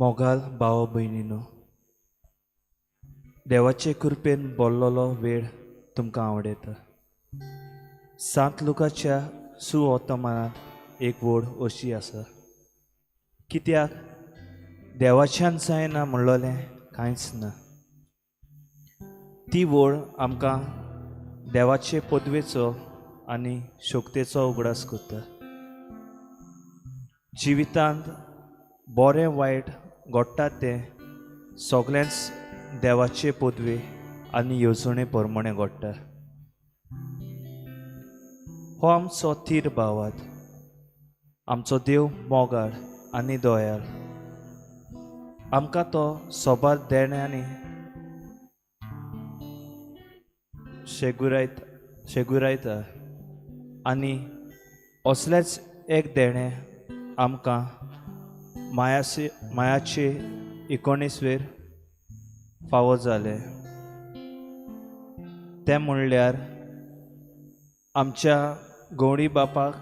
मोगाल भाव भयणीनो, देवाचे कृपेन बोल्लोलो वेळ तुमकां आवडयता. सांत लुकाच्या सुवर्तमानांत एक व्हड अशी आसा, कित्याक देवाच्यान जायना म्हणलोलें कांयच ना. ती व्हड आमकां देवाचे पदवेचो आनी शक्तेचो उगडास करता. जिवितांत बरें वायट घडटा तें सगळेंच देवाचे पदवे आनी येवजणे प्रमाणे घडटा. हो आमचो थीर भावात, आमचो देव मोगाळ आनी दयाळ. आमकां तो सोबार देण्यांनी शेगुरायता आनी असलेंच एक देणें आमकां मायाचे 19वेर फावो जालें. तें म्हणल्यार आमच्या गौडी बापाक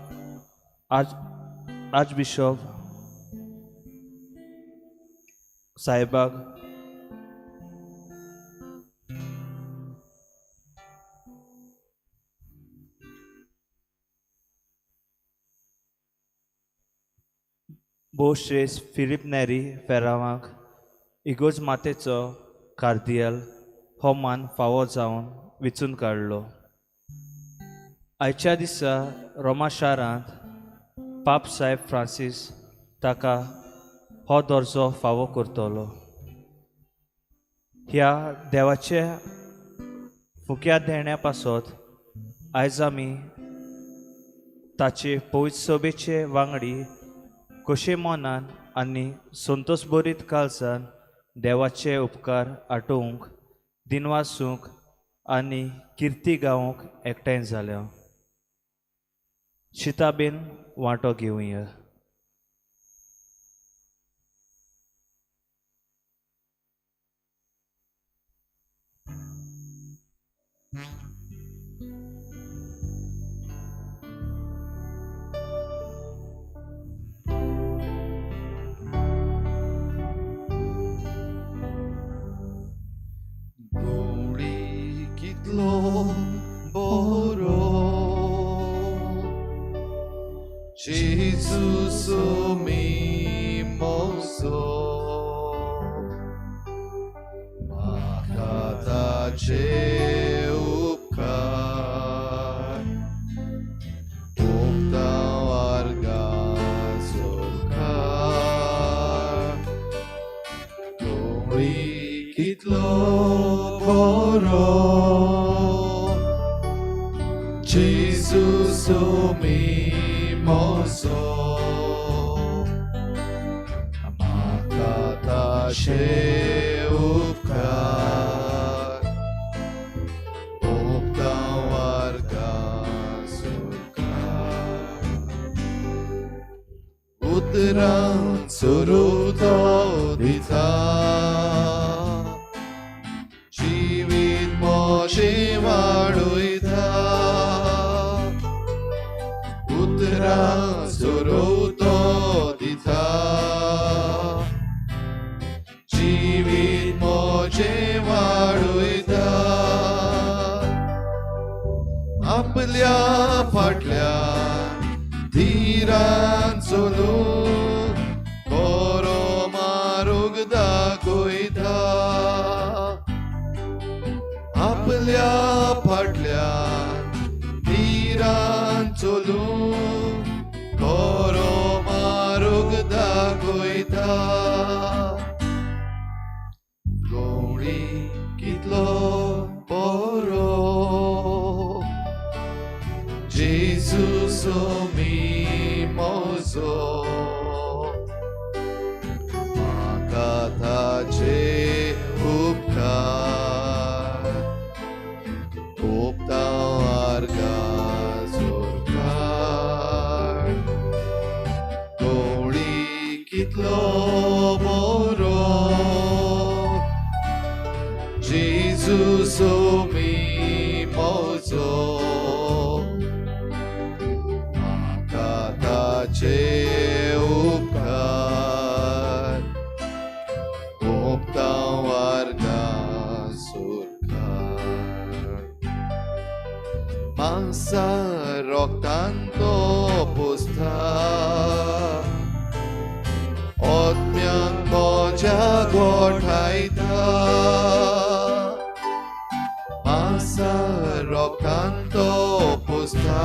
आर्चबिशॉप साहेबाक भोवश्रेश्ठ फिलीप नेरी फेरावाक इगोर्ज मातेचो कार्दियल हो मान फावो जावन विचून काडलो. आयच्या दिसा रोमा शारांत पाप साहेब फ्रांसीस ताका हो दर्जो फावो करतलो. ह्या देवाच्या फुक्या देण्या पासत आयज आमी ताचे पवित्र सभेचे वांगडी कशे मनान आनी संतोष भरीत काळजान देवाचे उपकार आटोवंक, दिनवासूंक आनी किर्ती गावंक एकठांय जाल्या. शिताबेन वांटो घेवया. Boro Jesus mi mozo Makata che upkar Upta arga surkar Gori kitlo boro Jesus mi mozo Makata she upkar Upta varga surkar Utran suruto dita Jivit moshe vaduita Suruto dita Jivit moje vaduita Aplya fatल्या dhiran solu Koro marug dakoita Aplya fatल्या dhiran solu Koro marug dakoita Gori kitlo poro Jesus mi mozo Makata che upkar Upta arga surkar Gori kitlo boro Jesus mi mozo Makata che upkar गोठायता आसा रोखान तो पुसता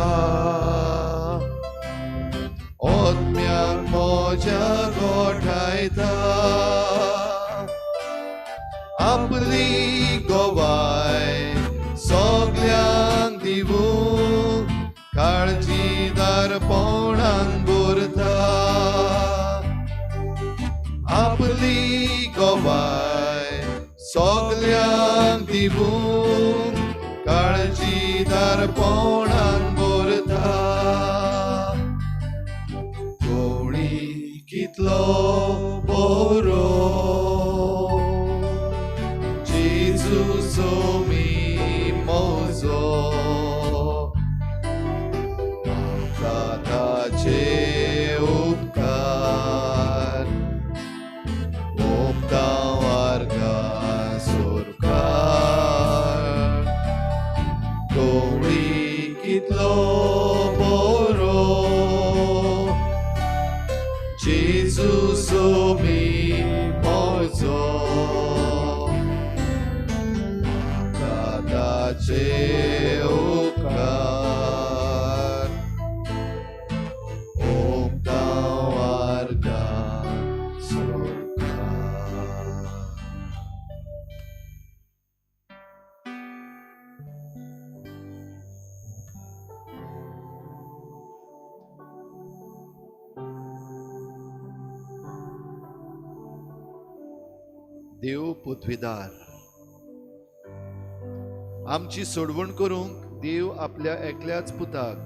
आत्म्याक म्हज्या गोठायता आपली गवाय सगल्यांक दिवूंक काळजीदारपणान भरता आपली गवाय सगल्यांक दिवूंक काळजीदारपणान भरता कोणी कितलो बरो जेजू मी म्हजो म्हाका ताचे उपकार ओंपता वर्गां सरकार कोणी कितलो बरो जेजू मी म्हजो म्हाका ताचे उपकार ओंपता वर्गां सरकार. देव पृथ्वीदार आमची सोडवण करूंक देव आपल्या एकल्याच पुताक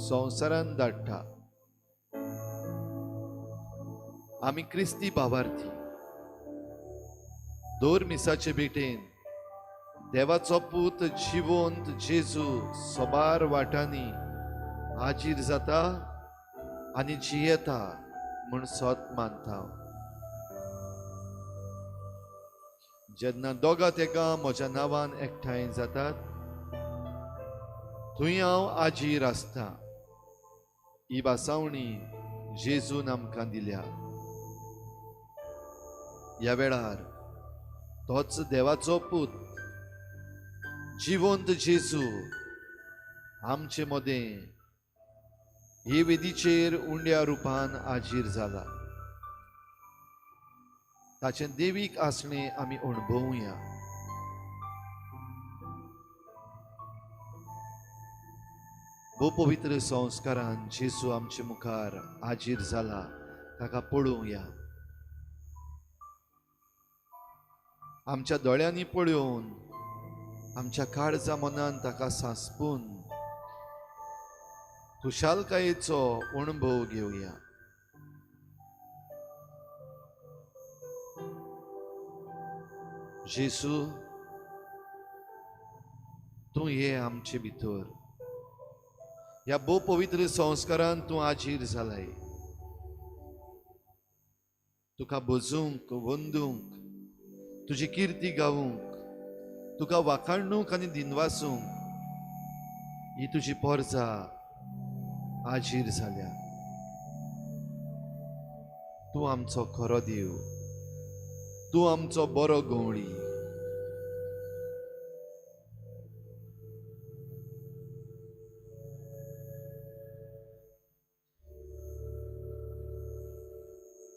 संवसारान धाडटा. आमी क्रिस्ती भावार्थी दर मिसाचे भेटेन देवाचो पूत जिवंत जेजू सबार वाटांनी हाजीर जाता आनी जियेता म्हूण सत मानता. जेन्ना दोगा तेगा म्हज्या नांवान एकठांय जातात थंय हांव आजीर आसता. ही भासावणी जेजून आमकां दिल्या. ह्या वेळार तोच देवाचो पूत जिवंत जेजू आमचे मदें हे वेदीचेर उंड्या रुपान आजीर जाला. ताचें देवीक आसणें आमी अणभवया. भोव पवित्र संस्कारान जेजू आमचे मुखार हाजीर जाला ताका पळोवया. आमच्या दोळ्यांनी पळोवन आमच्या काळजा मनान ताका सांसपून खुशालकायेचो अणभव घेवया. जेजू तूं ये आमचे भितर. ह्या भोव पवित्र संस्कारान तूं हाजीर जालाय. तुका भजूंक वंदूंक तुजी किर्ती गावूंक तुका वाखाणूंक आनी दिनवासूंक ही तुजी पोरजा हाजीर जाल्या. तूं आमचो खरो देव, तूं आमचो बरो गवळी.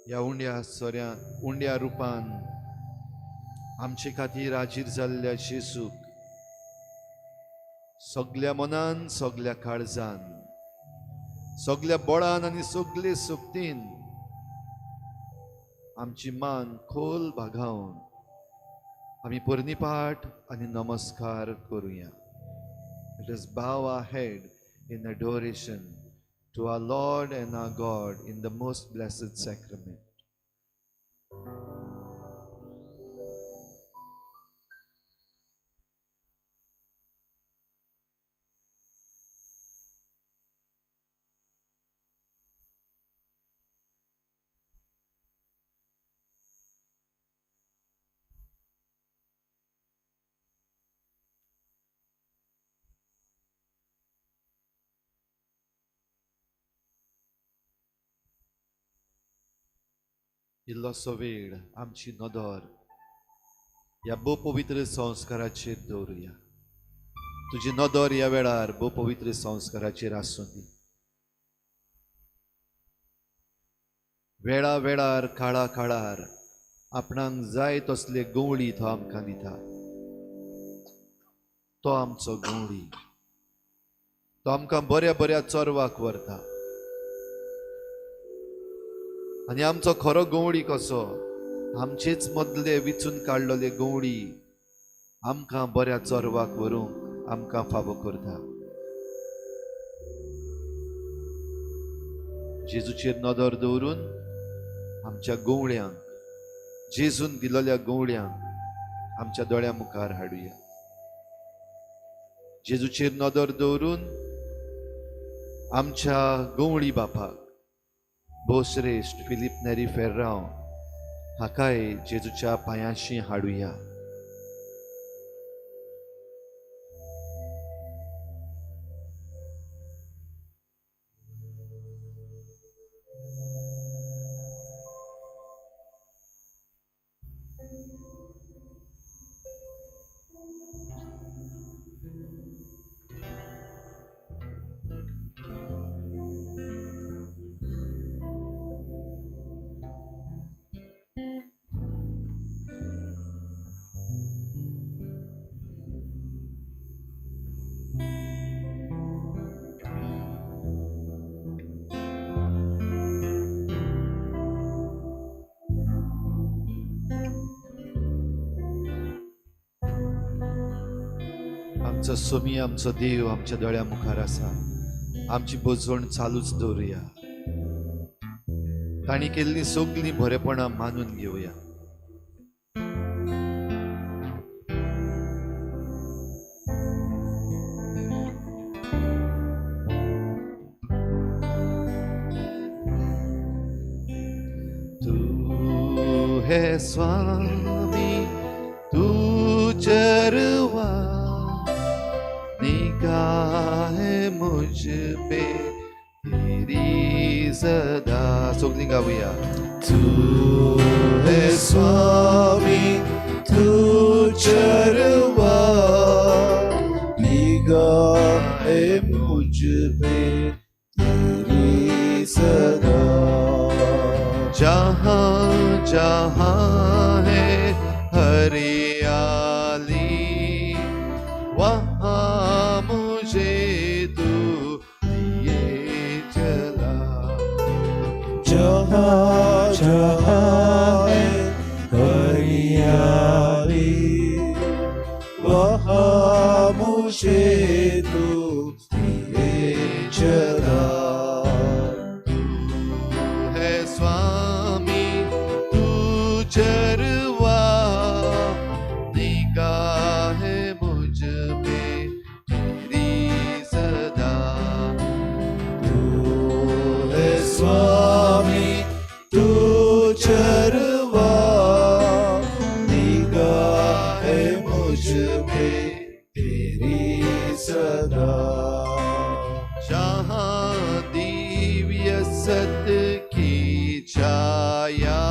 ह्या उंड्या सोऱ्या उंड्या रुपान आमचे खातीर हाजीर जाल्ल्या जेजूक सगल्या मनान सगल्या काळजान सगल्या बळान आनी सगले शक्तीन आमची मान खोल भागावन आमी पर्निपाठ आनी नमस्कार करुया. Let us bow our head in adoration to our Lord and our God in the most blessed sacrament. इल्लोसो वेळ आमची नदर ह्या भोव पवित्र संस्काराचेर दवरुया. तुजी नदर ह्या वेळार भोव पवित्र संस्काराचेर आसूं दी. वेळा वेळार काळा काळार आपणाक जाय तसले गवळी तो आमकां दिता. तो आमचो गवळी, तो आमकां बऱ्या बऱ्या चरवाक व्हरता. आनी आमचो खरो गवळी कसो, आमचेच मदले विचून काडलेले गवळी आमकां बऱ्या चरवाक व्हरूंक आमकां फावो करता. जेजूचेर नदर दवरून आमच्या गवळ्यांक, जेजून दिलेल्या गवळ्यांक आमच्या दोळ्या मुखार हाडुया. जेजूचेर नदर दवरून आमच्या गवळी बापाक भोवश्रेश्ठ फिलीप नेरी फेर्रांव हाकाय जेजूच्या पांयांशी हाडुया. आमचो सोमी, आमचो देव आमच्या दोळ्या मुखार आसा. आमची बोजवण चालूच दवरुया. तांणी केल्लीं सगळीं बरेपणां मानून घेवया. तू है स्वामी, तू चरवा, निगाह मुझ पे तेरी सदा. सगळीं गावया. तू है स्वामी, तू चरवा, निगाह मुझ पे तेरी सदा. जहाँ जहाँ है हरियाली, वहाँ मुझे तू लिए चला. जहाँ जहाँ है हरियाली, वहाँ मुझे तू लिए चला. तू है स्वामी, तू चरवा, निगाह मुझ पे तेरी सदा. तू है स्वामी, तू चरवा, निगाह मुझ पे तेरी सदा. जहाँ दिव्य सत की छाया,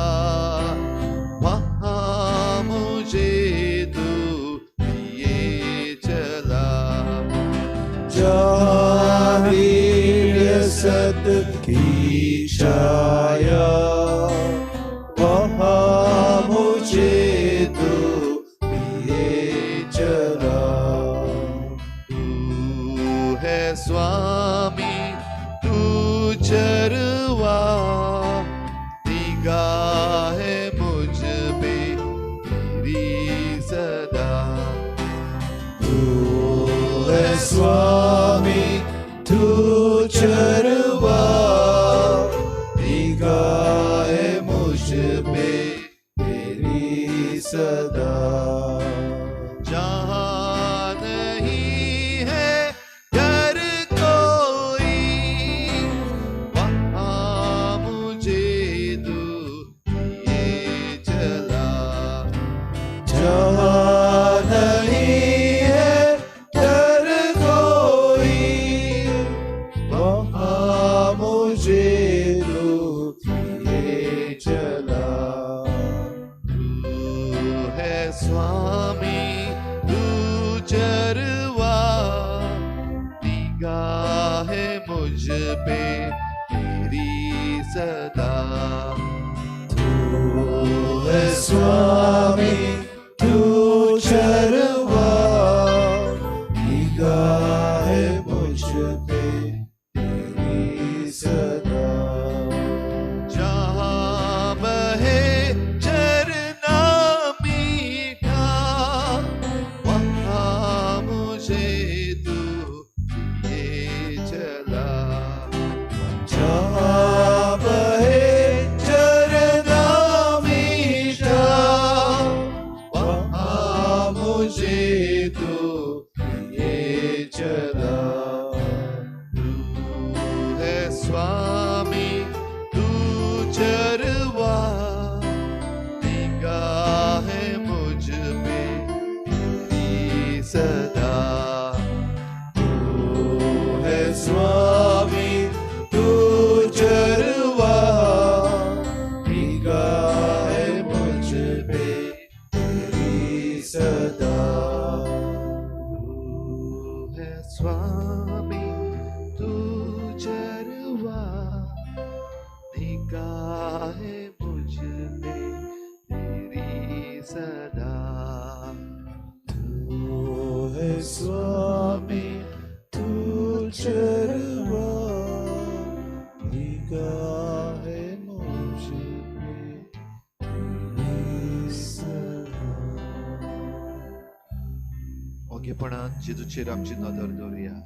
वहाँ मुझे तू लिए चला. जहाँ दिव्य सत की छाया, वहाँ मुझे तू लिए चला. तू है स्वामी, तू चरवा, निगाह मुझ पे तेरी सदा. तू है स्वामी, तू चरवा, निगाह मुझ पे तेरी सदा. जहाँ नहीं है डर कोई, वहाँ मुझे तू लिए चला. जहाँ नहीं है डर कोई, स्वामी तू चरवा, निगाह मुझ पे तेरी सदा। जहाँ बहे झरना मीठा, वहाँ मुझे तू लिए चला। जहाँ बहे झरना मीठा, वहाँ मुझे तू लिए चला। तू है स्वामी तू चरवा, निगाह मुझ पे तेरी सदा। तू है स्वामी तू चरवा, निगाह मुझ पे तेरी सदा। तू है स्वामी तू चरवा, निगाह मुझ पे तेरी सदा। तू है स्वामी तू चरवा, निगाह मुझ पे तेरी सदा। ओगेपणान जेजूचेर आमची नदर दवरुया।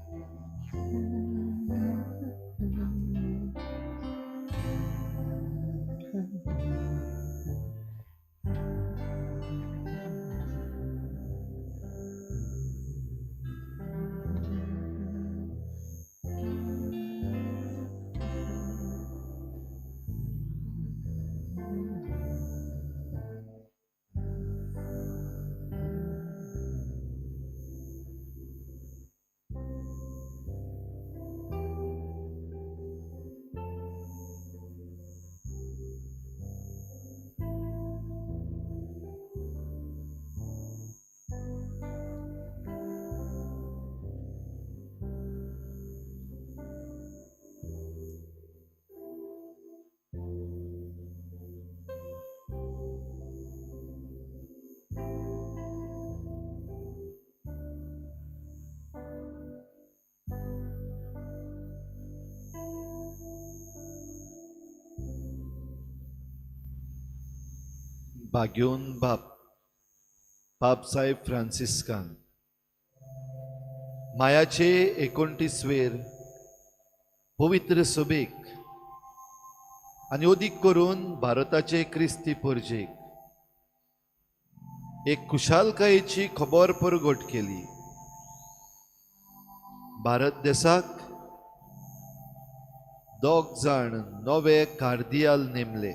भाग्योन बाप बापसाहेब फ्रांसिस्कान मायाचे 29वेर पवित्र सभेक आनी अदीक करून भारताचे क्रिस्ती परजेक एक खुशालकायेची खबर परगट केली। भारत देसाक 2 जाण नवे कार्दियाल नेमले।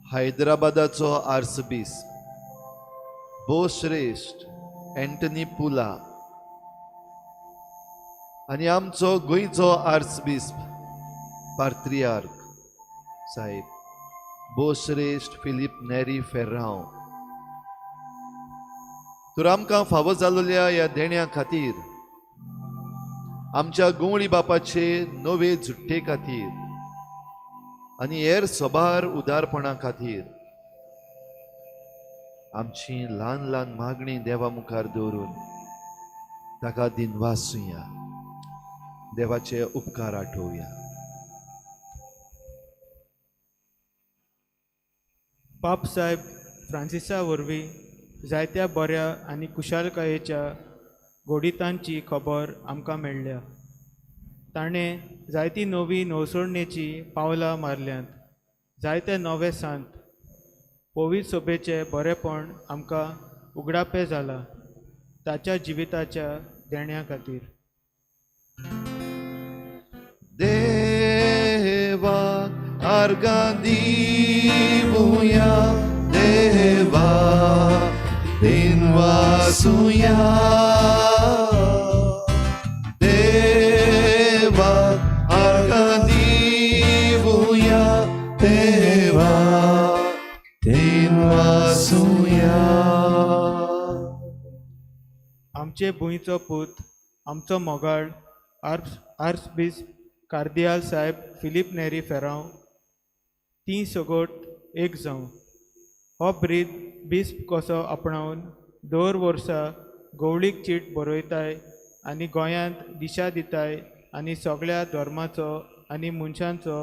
हैदराबादाचो आर्सबिस्प भोवश्रेश्ठ एंटनी पुला आनी आमचो गोंयचो आर्सबिस्प पात्रियार्क साहेब भोवश्रेश्ठ फिलीप नेरी फेर्रांव। तर आमकां फावो जाल्ल्या ह्या देण्या खातीर, आमच्या गुंवळी बापाचे नवे झुट्टे खातीर आनी हेर सबार उदारपणा खातीर आमची ल्हान ल्हान मागणी देवा मुखार दवरून ताका दिनवासुया, देवाचे उपकार आठोवया। बापसाहेब फ्रांसिसा वरवीं जायत्या बऱ्या आनी कुशालकायेच्या घोडितांची खबर आमकां मेळ्ळ्या। ताणें जायती नवी नवसोडणेची पावलां मारल्यांत, जायते नवे सांत पवित्र सभेचें बरेपण आमकां उगडापें जालां ताच्या जिविताच्या देण्या खातीर। देवा आर्गां दिवया, देवा दिनवासुया, देवा आर्गां दिवया, देवा दिनवासुया। आमचे भुंयचो पूत, आमचो मोगाळ आर्सबिस्प कार्दियाल साहेब फिलीप नेरी फेरांव, ती सगट एक जावं. हो ब्रीद बिस्प कसो आपणावन दर वर्सा गवळीक चीट बरयताय आनी गोंयांत दिशा दिताय आनी सगळ्या धर्माचो आनी मनशांचो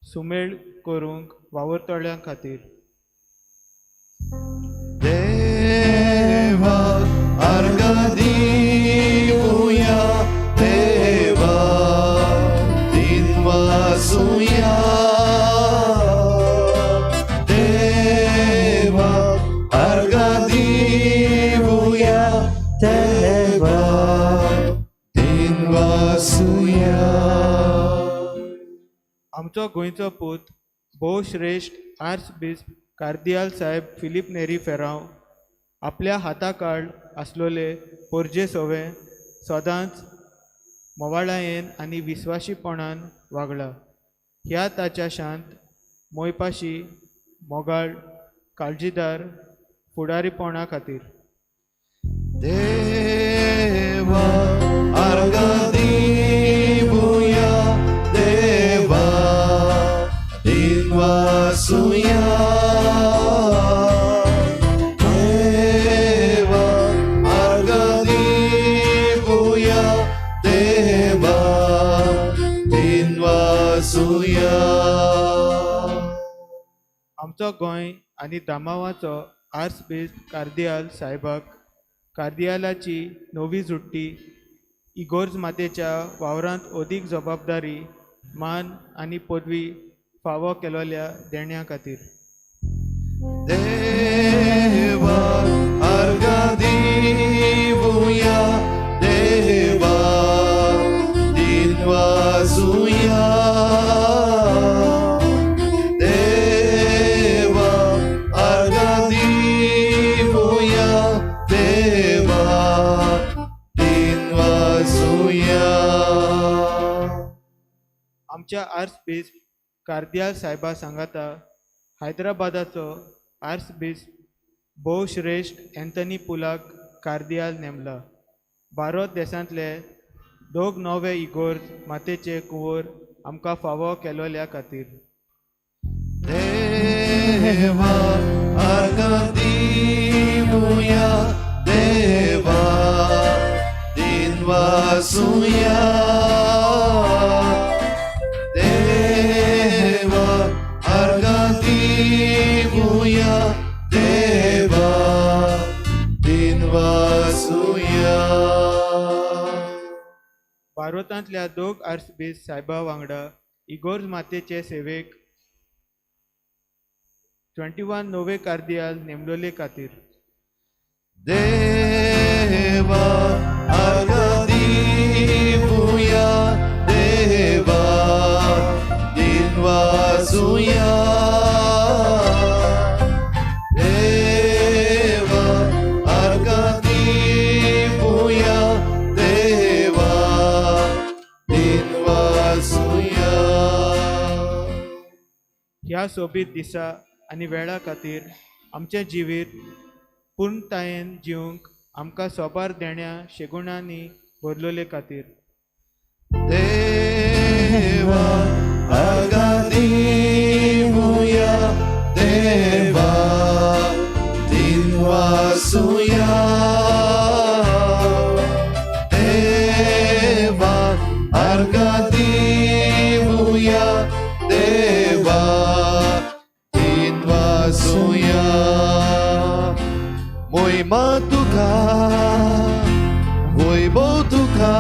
सुमेळ करूंक वावुरतल्यां खातीर. देवा आर्गां दिवया, देवा दिनवासुया, देवा आर्गां दिवया, देवा दिनवासुया. आमचो गोंयचो पूत भोव श्रेश्ठ आर्चबिस्प कार्दियाल साहेब फिलीप नेरी फेरांव आपल्या हाताकाळ आसलोले पोरजे सोवे सदांच मोवाळायेन आनी विस्वाशीपणान वागला. ह्या ताच्या शांत मोयपाशी मोगाळ काळजीदार फुडारीपणा खातीर. देवा आर्गां दिवया, देवा दिनवासुया, देवा आर्गां दिवया, देवा दिनवासुया. आमचो गोंय आनी दामावाचो आर्चबिस्प कार्दियाल साहेबाक कार्दियालाची नवी जुट्टी इगोर्ज मातेच्या वावरांत अदीक जबाबदारी मान आनी पदवी फावो केलोल्या देण्या खातीर. देवा आर्गां दिवया, देवा दिनवासुया, देवा आर्गां दिवया, देवा दिनवासुया. आमच्या आर्चबिस्प कार्दियाल साहेबा सांगाता हैदराबादाचो आर्चबिस्प भोव श्रेश्ठ एंथनी पुलाक कार्दियाल नेमला. भारत देशांतले दोग नवे इगोर्ज मातेचे कुंवर आमकां फावो केलोल्या खातीर. देवा आर्गां दिवया, देवा दिनवासुया, देवा आर्गां दिवया, देवा दिनवासुया. भारतांतल्या दोग आर्चबिस्प साहेबा वांगडा इगोर्ज मातेचे सेवेक 21 नवे कार्दियाल नेमलोले खातीर. देवा आर्गां दिवया, देवा दिनवासुया, देवा आर्गां दिवया, देवा दिनवासुया. ह्या सोबीत दिसा आनी वेळा खातीर आमचें जिवीत पूर्णतायेन जिवंक आमकां सोबार देण्या शेगुणांनी बदलोले खातीर. देवा आर्गां दिवया, देवा दिनवासुया, देवा आर्गां दिवया, देवा दिनवासुया. मोहिमा तुका, वैभव तुका,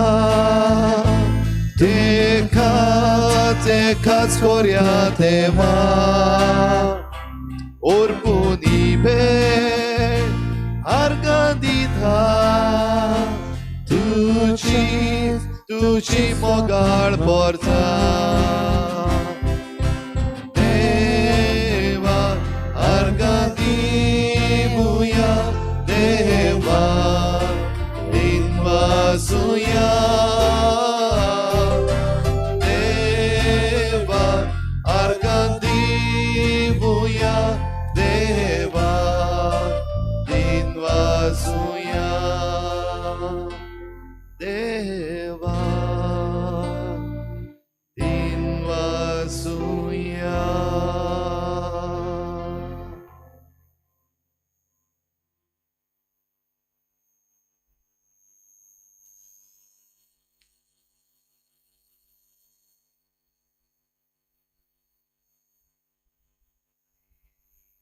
तेका तेकाच कोर्या देवा, ओर्पुनी भेट आर्गां दिता, तुजी तुजी मोगाळ पोरता. देवा आर्गां दिवया, देवा दिनवासुया, देवा आर्गां दिवया, देवा दिनवासुया, देवा दिनवासुया.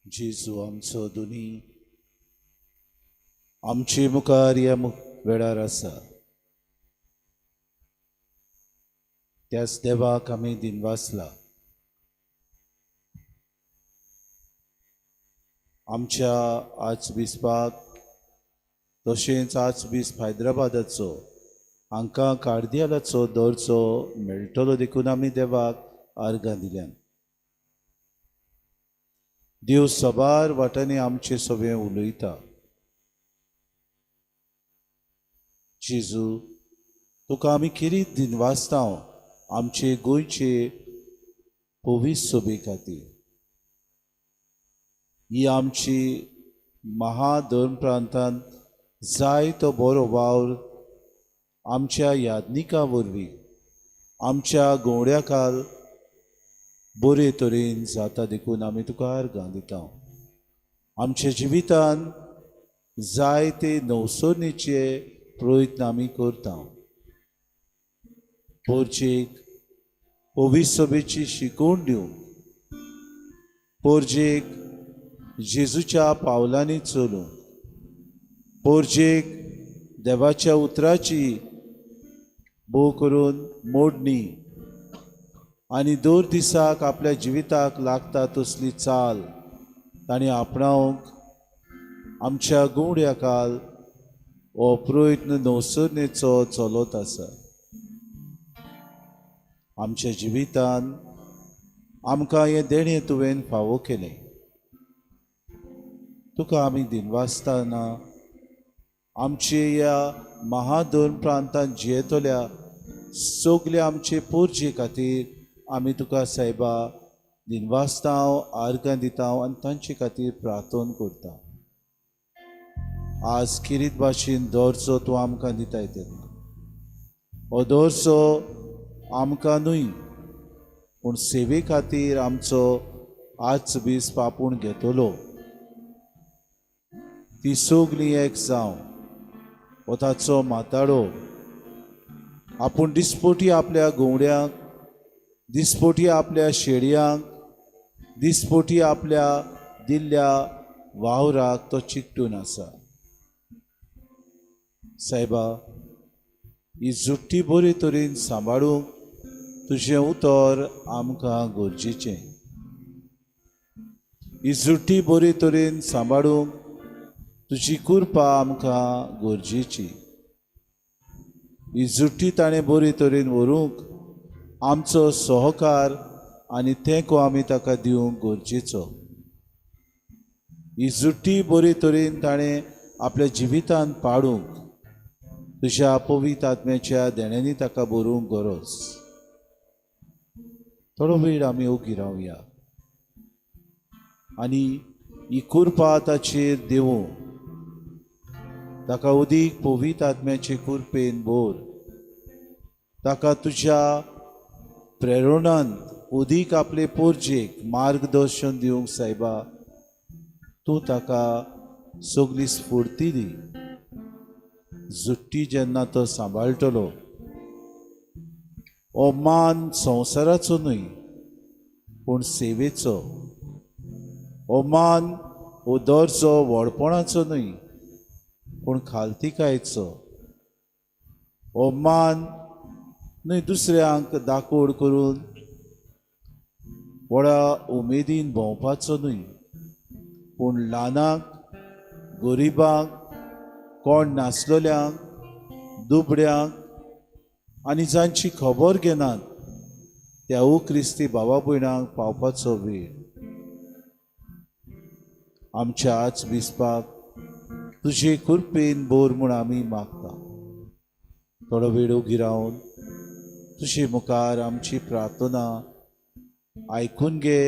जेजू आमचो दोनी आमचे मुखार ह्या वेळार आसा. त्याच देवाक आमी दिनवासला. आमच्या आर्चबिस्पाक तशेंच आर्चबिस्प हैदराबादाचो हांकां कार्दियालाचो दर्जो मेळटलो देखून आमी देवाक आर्गां दिल्यान. देव सबार वाटांनी आमचे सगळें उलयता. जेजू तुका आमी खेरीत दिनवासता आमचे गोंयचे पवित्र सोबे खातीर. ही आमची महाधर्म प्रांतांत जाय तो बरो वावर आमच्या याज्ञिका वरवीं आमच्या गवड्या काल बरे तरेन जाता देखून आमी तुका आर्गां दिता. आमच्या जिवितान जायते नवसरणीचे प्रयत्न आमी करता. पोरजेक पवित्र शिकोवन दिवंक, पोरजेक जेजूच्या पावलांनी चलूंक, पोरजेक देवाच्या उतराची भोव करून मोडणी आनी दर दिसाक आपल्या जिविताक लागता तसली चाल तांणी आपणावंक आमच्या गवड्या काल हो प्रयत्न नवसरणेचो चलत आसा. आमच्या जिवितान आमकां हें देणें तुवें फावो केलें. तुका आमी दिनवासतना आमचे ह्या महाधर्म प्रांतांत जियेतल्या सगल्या आमचे पोरजे खातीर आमी तुका सायबा दिनवासता, आर्गां दिता आनी तांचे खातीर प्रार्थना करता. आज किरीत भाशेन दर्जो तूं आमकां दिताय तेन्ना हो दर्जो आमकां न्हय पूण सेवे खातीर आमचो आर्चबिस्प आपूण घेतलो. ती सगळी एक जावं हो ताचो माताडो आपूण दिसपोटी आपल्या गवड्यांक, दिसपोटी आपल्या शेडयांक, दिसपोटी आपल्या दिल्ल्या वावराक तो चिकटून आसा. सायबा, ही जुट्टी बरे तरेन सांबाळूंक तुजें उतर आमकां गरजेचें. ही जुट्टी बरे तरेन सांबाळूंक तुजी कृपा आमकां गरजेची. ही जुट्टी ताणें बरे तरेन व्हरूंक आमचो सहकार आनी तेंको आमी ताका दिवंक गरजेचो. ही जुट्टी बरे तरेन ताणें आपल्या जिवितांत पाडूंक तुज्या पवित्र आत्म्याच्या देण्यांनी ताका बरोवंक गरज. थोडो वेळ आमी ओगी रावया आनी ही कृपा ताचेर देवूं. ताका उदीक पवित्र आत्म्याचे कृपेन भर. ताका तुज्या प्रेरणान उदीक आपले पोरजेक मार्गदर्शन दिवंक सायबा तूं ताका सगली स्फूर्ती दी. जुट्टी जेन्ना तो सांबाळटलो हो मान संवसाराचो न्हय पूण सेवेचो, हो मान हो दर्जो व्हडपणाचो न्हय पूण खालतिकायेचो, हो मान न्हय दुसऱ्यांक दाकोड करून व्हडा उमेदीन भोंवपाचो न्हय पूण ल्हानांक, गरिबांक, कोण नासलेल्यांक, दुबड्यांक आनी जांची खबर घेनात त्या क्रिस्ती भावा भयणांक पावपाचो वेळ. आमच्या आर्चबिस्पाक तुजे कृपेन भर म्हूण आमी मागता. थोडो वेळ ओगी रावन तुजे मुखार आमची प्रार्थना आयकून घे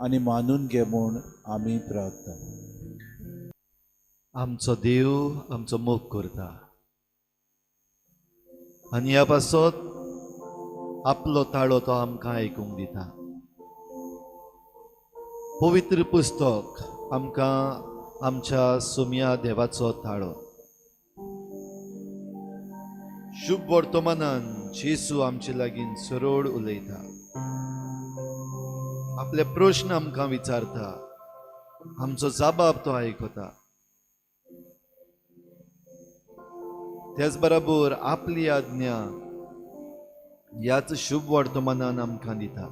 आनी मानून घे म्हूण आमी प्रार्थना. आमचो देव आमचो मोग करता आनी ह्या पासत आपलो ताळो तो आमकां आयकूंक दिता. पवित्र पुस्तक आमकां आमच्या सोम्या देवाचो ताळो. शुभ वर्तमानान जेजू आमचे लागीं सरळ उलयता, आपले प्रश्न आमकां विचारता आमचो जाबाब तो आयकता. त्याच बरोबर आपली आज्ञा ह्याच शुभ वर्तमानान आमकां दिता.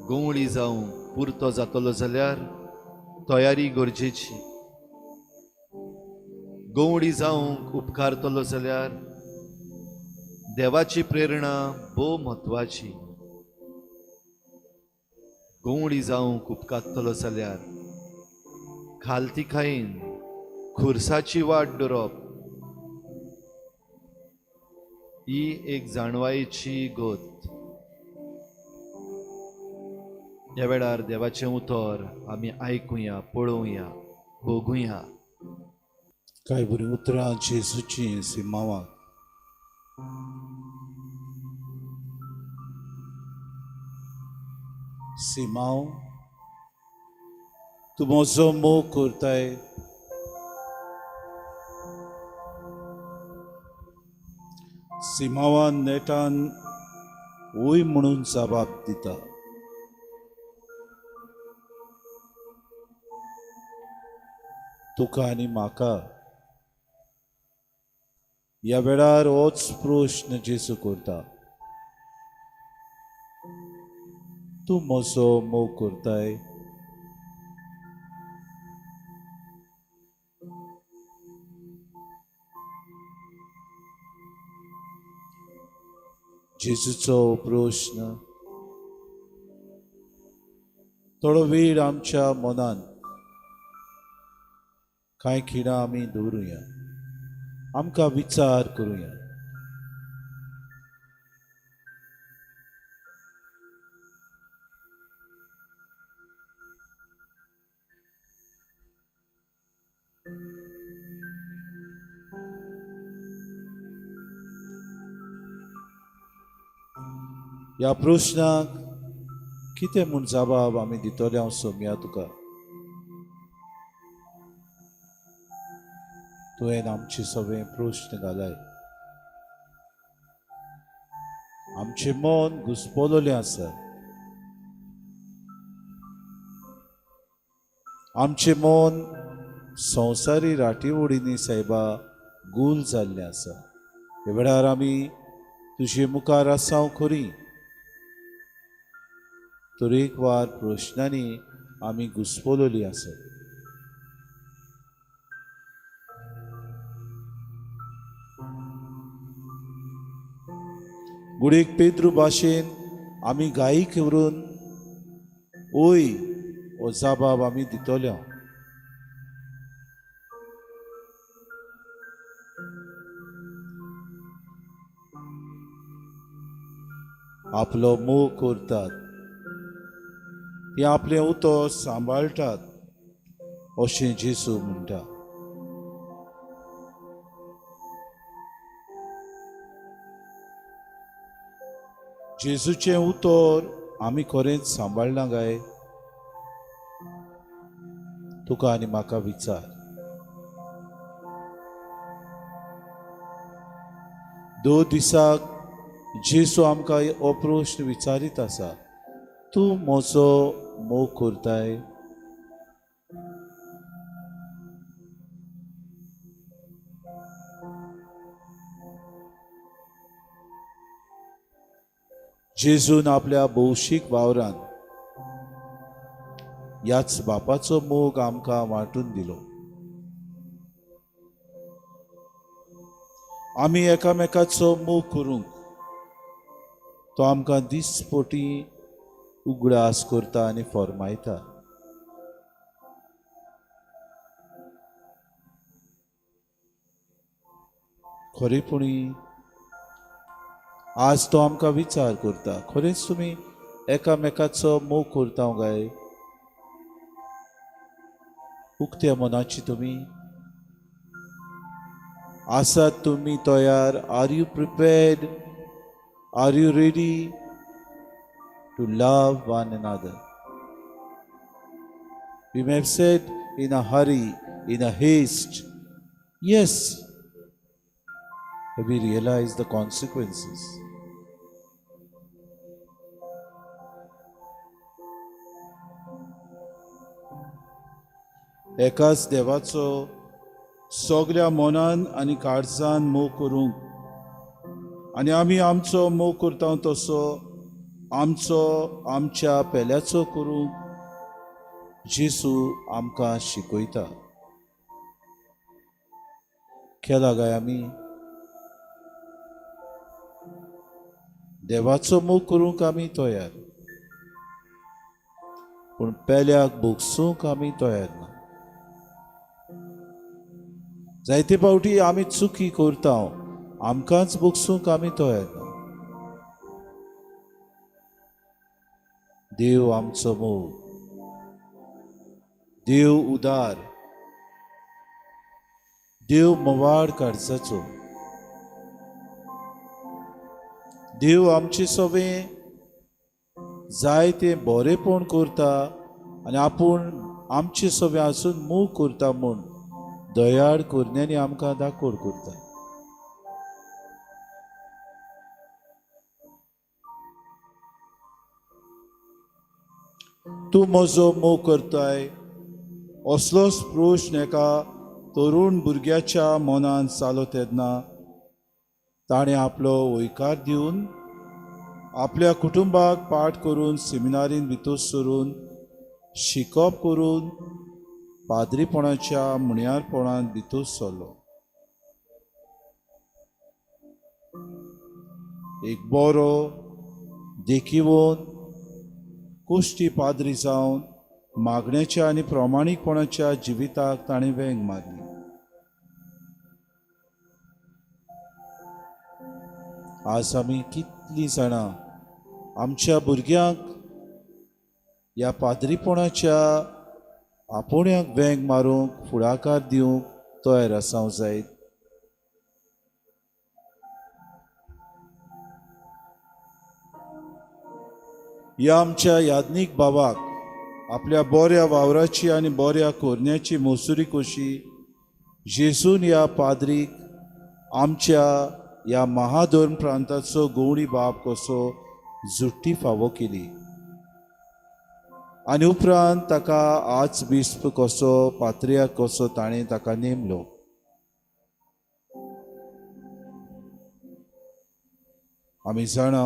गवळी जावं पुरतो जातलो जाल्यार तयारी गरजेची. गवळी जावंक उपकारतलो जाल्यार देवाची प्रेरणा भोव म्हत्वाची. गवळी जावंक उपकारतलो जाल्यार खालतिकायेन खुर्साची वाट दवरप ही एक जाणवायेची गत. ह्या वेळार देवाचें उतर आमी आयकुया, पळोवया, भोगुया. काय बरीं उतरां जेजूचीं सिमांवाक. सिमांव, तूं म्हजो मोग करताय. सिमांवान नेटान वय म्हणून जबाब दिता. तुका आनी म्हाका ह्या वेळार होच प्रश्न जेजू करता, तूं म्हजो मोग करताय? जेजूचो प्रश्न थोडो वेळ आमच्या मनान कांय खिणां आमी दवरुया, आमकां विचार करुया. ह्या प्रश्नाक कितें म्हूण जबाब आमी दितले हांव सोमया तुका. तुवें आमचे सगळे प्रश्न घालाय, आमचें मन घुस्पलोलें आसा, आमचें मन संवसारी राटीवडींनी सायबा गूल जाल्लें आसा. ह्या वेळार आमी तुजे मुखार आसा खरी, तरेकवार प्रश्नांनी आमी घुस्पलोली आसा. गुडीक पेद्रू भाशेन आमी गायीक व्हरून ओय हो जबाब आमी दितले. आपलो मोग करतात, ते आपलें उतर सांबाळटात अशें जेजू म्हणटा. जेजूचें उतर आमी खरेंच सांबाळना काय? तुका आनी म्हाका विचार. दो दिसाक जेजू आमकां हो प्रश्न विचारीत आसा, तूं म्हजो मोग करताय? जेजून आपल्या भौशीक वावरान ह्याच बापाचो मोग आमकां वांटून दिलो. आमी एकामेकाचो मोग करूंक तो आमकां दिसपटी उगडास करता आनी फॉर्मायता. खरेपणी आज तो आमकां विचार करता, खरेंच तुमी एकामेकाचो मोग करता काय? उक्त्या मनाची तुमी आसात? तुमी तयार? Are you prepared? Are you ready to love one another? We may have said in a hurry, in a haste, yes. Have we realized the consequences? एकाच देवाचो सगळ्या मनान आनी काळजान मोग करूंक आनी आमी आमचो मोग करता तसो आमचो आमच्या पेल्याचो करूंक जेजू आमकां शिकयता. केला काय आमी देवाचो मोग करूंक आमी तयार, पूण पेल्याक भोगसूंक आमी तयार ना. जायते फावटी आमी चुकी करता, आमकांच भोगसूंक आमी तयार ना. देव आमचो मोग, देव उदार, देव मवाड काळजाचो, देव आमचे सवे जाय तें बरेपण करता आनी आपूण आमचे सवे आसून मोग करता म्हूण दयाळ करण्यांनी आमकां दाखोड करता. तूं म्हजो मोग करताय असलोच प्रश्न एका तरुण भुरग्याच्या मनान जालो तेन्ना ताणें आपलो वयकार दिवन आपल्या कुटुंबाक पाठ करून सेमिनारीन भितर सरून शिकप करून पाद्रीपणाच्या मुण्यारपणांत भितर सरलो. एक बरो देखिवन कुश्टी पाद्री जावन मागण्याच्या आनी प्रामाणीकपणाच्या जिविताक ताणें वेंग मारली. आज आमी कितलीं जाणां आमच्या भुरग्यांक ह्या पाद्रीपणाच्या आपोवण्याक वेंग मारूंक फुडाकार दिवंक तयार आसांव जायत. ह्या आमच्या याज्ञीक बाबाक आपल्या बऱ्या वावराची आनी बऱ्या कोरण्याची मोसुरी कशी जेजून ह्या पाद्रीक आमच्या ह्या महाधर्म प्रांताचो गवळी बाप कसो जुट्टी फावो केली आनी उपरांत ताका आर्च बिस्प कसो पात्रियाक कसो ताणें ताका नेमलो. आमी जाणा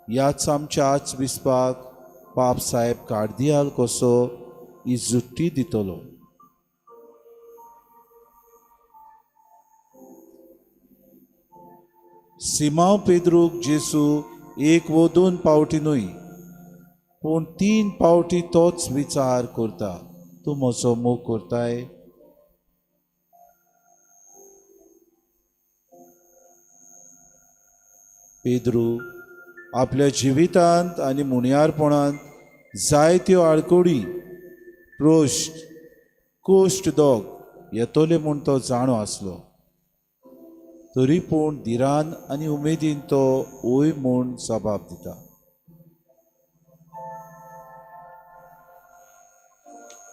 ह्याच आमच्या आर्च बिस्पाक पाप साहेब कार्दियाल कसो ही जुट्टी दितलो. सिमांव पेद्रूक जेजू एक वो दोन पावटी न्हय पूण 3 पावटी तोच विचार करता, तूं म्हजो मोग करताय. पेद्रू आपल्या जिवितांत आनी मुणयारपणांत जायत्यो आडकोडी प्रोश्ट कोश्ट दोग येतले म्हूण तो जाणो आसलो, तरी पूण धिरान आनी उमेदीन तो ओय म्हूण जबाब दिता.